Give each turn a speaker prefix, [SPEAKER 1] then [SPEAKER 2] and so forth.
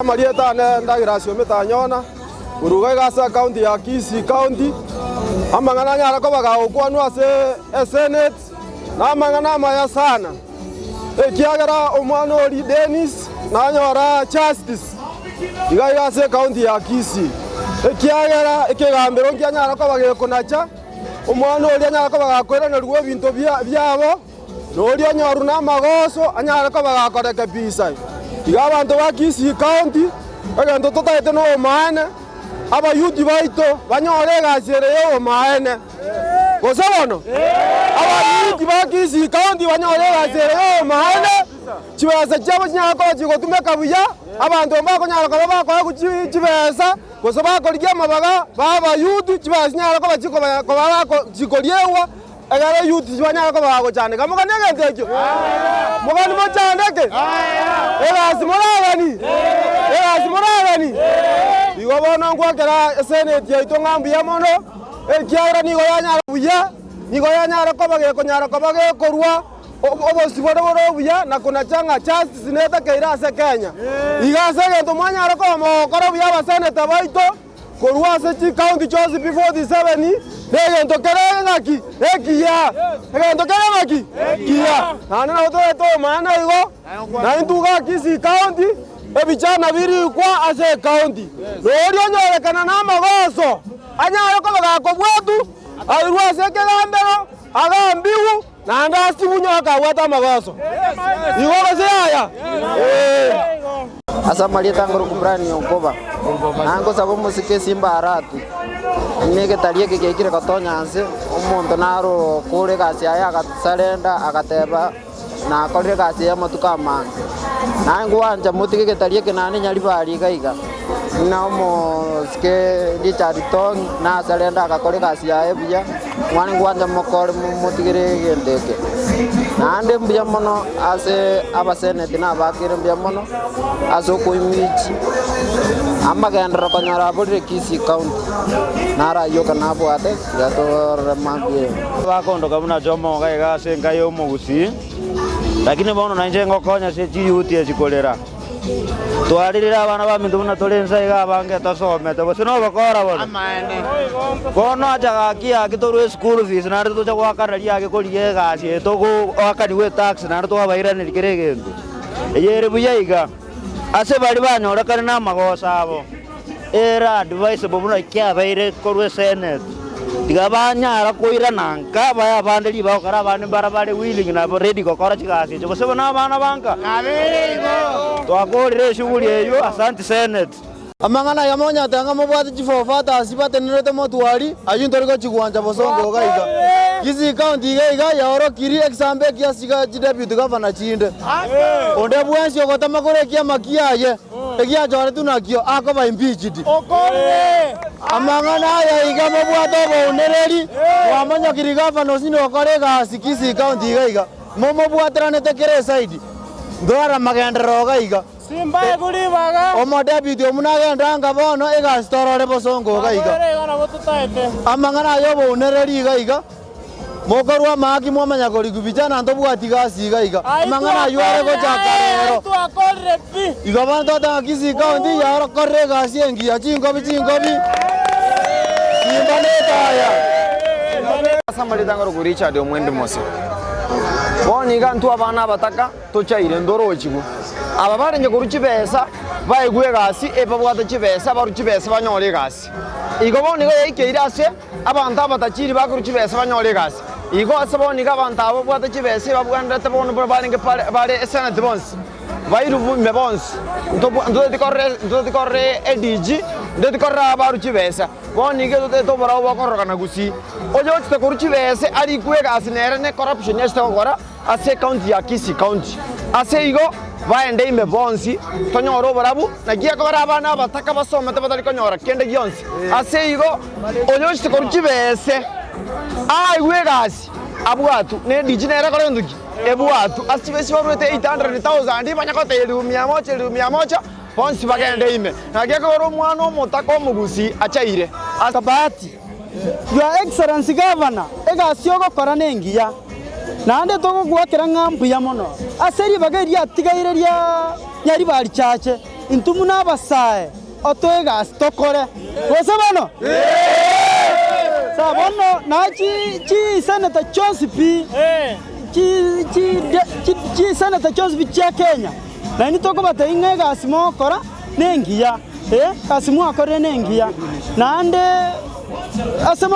[SPEAKER 1] Amarieta ane Douglas Omitanyona, korwa iga ase ekaunti ya Kisii County. Amang'ana anyare koba gagokwanwa ase esenate namang'ana amaya sana, ekiagera omwana oria Dennis nanyora justice iga iga ase ekaunti ya Kisii, ekiagera ekegambero nkianyare koba gekonacha, omwana oria anyare koba gakoiranerwa ebinto biabo. Na oria onyorwe namagoso anyare koba gakoreka ebisae. Iga abanto ba Kisii County, egento totagete nobomaene, abayuti baito banyore egasi ere y'obomaene. Gose bono? Abayuti ba Kisii County banyore egasi ere y'obomaene, chibesa chiabo chinyare koba chigotumeka buya, abanto mbakonyara koba bakoegwa chibesa, gose bakorigia amabaga ba abayuti, chibesa chinyare koba chikoba koba chikoriegwa. Ekero youth tibanyara koba bagochandeka, moganie egento ekio? Mogani mochandeke? Egasi moragani? Egasi moragani? Igo bono ngwakera eseneti yaito ng'a mbuya mono, ekiagera nigo yanyara buya, nigo yanyara koba gekonyara koba gekorwa obosibore bore obuya na konacha ng'a justice netakeire ase Kenya. Iga ase egento mwanyara koba mogokora buya abaseneta baito. Korwa ase chikaunti chionsi pi 47 negento kere ng'aki ekiya, egento kere ng'aki ekiya. Naende nabo toete omwana igo, na intwe iga Kisii County, ebichana birikwa ase ecounty. Na oria onyorekana namagoso, anyare koba gakobwatwa, airwe ase ekegambero, agambigwe, naende asibwe onye akabwate amagoso. Igo gose yaya? Ee.
[SPEAKER 2] Ase amarieta ngoroku Brian Onkoba, na ngosaba omosike Simba Arati, buna egetari eke giaikire gotonya nse, omonto naro okore egasi yaye agasarenda agateba nakorire egasi eye amatuko amange. Naye ngwancha motige egetari eke naende nyaribari iga iga, buna omosike Richard Tong nasarenda agakora egasi yaye buya, mwane ngwancha mokore motigere egento eke. Naende mbuya mono ase abaseneti na abakire mbuya mono ase okoimichi amagenderero konyora aborire Kisii County narayioka nabwate tiga torore mambia eye.
[SPEAKER 3] Bakondoka buna chomoga iga ase enka y'omogusii, lakini bono nainche ngokonya ase chiyouth echi korera. Twaririre abana baminto buna tore inse iga abange tosomete, gose nobokora bono? Bono acha gaki gaki torwe eschool fees naende tocha goakana riage korigia egasi eye togoakaniwa etax naende twabairaneria kera egento. Eye ere buya iga, ase baria banyorekane na amagoso abo, ere advisable buna kiabeire korwa esenate, tiga banyara koirana nka bae abande ribaga gokora abande mbara bare willing na ready gokora chigasi echo gose bono abana ba nka. Twakorire eshughuli eywo, asanti senate.
[SPEAKER 1] Amang'ana aya monyate ng'a mobwate chiforefathers batenenerete motwari, ayio ntori gochigwancha bosongo iga iga. Kisii County iga iga yaorokirie egesambe ekiya ase chideputy governor chinde. Onde bwensi ogotama korwa ekiama kiaye egiachoretwe nakio akoba impeached. Amang'ana aya iga mobwate obounereri, mwamonyokiri governor osinde gokora egasi Kisii County iga iga. Momobwateranete kera eside, ntorara magenderero iga iga. Omodebiti oyio buna agende anga bono, egasi torore bosongo iga iga. Amang'ana aya obounereri iga iga, mokorua amahaki mwamanya korigwa vijana ntobwati gasi iga iga. Amang'ana ayio are gochaka rero. Igo bono twateba ng'a Kisii County yarokorire egasi engiya, chinkobi chinkobi, simba na etaya.
[SPEAKER 4] Ase amarieta ngoroku Richard Omwende Mose. Bono iga intwe abana abataka Tochaire ntorochigwe. Aba barenge korua chibesa baegwe egasi, ebabwate chibesa barue chibesa banyore egasi. Igo bono igo yaikeire ase abanto abatachiri bakorua chibesa banyore egasi. Igo ase bono igo abanto aba babwate chibesa ebabwenerete bono buna barenge bare esenate bonsi, bairwe ime bonsi. Ntotageti korora ntotageti korora edg, ntotageti korora abarwa chibesa. Bono igo etotagete oborau bokororokana gusii. Oyochete korua chibesa arikwe egasi nere ne corruption achete gokora. Ase ecounty ya Kisii County. Ase igo baende ime bonsi tonyore oborabu, naki ekobera abana abataka basomete batari konyora kende gionsi. Ase igo oyochete korwa chibese aigwe egasi abwatwe ne ediji nere ekore gento ki? Ebwatwe. Ase chibese barwete 800,000 banya gotebia elifu mia moja elifu mia moja bonsi bagende ime. Naki ekogera omwana omotaka omogusii achaire.
[SPEAKER 5] Kabahati, Your Excellency Governor, egasi ogokora nengiya, naende togogoakera ng'a mbuya mono ase ribaga eri riatigaire ria Nyaribari Chache. Intwe buna abasae otoe egasi tokore. Gose bono? Sawa bono na chi chiseneta chionsi pi, chi chi chi chiseneta chionsi pi chia Kenya, naende tokobatebia ng'a egasi mogokora nengiya, eh, egasi mwakorire nengiya. Naende ase.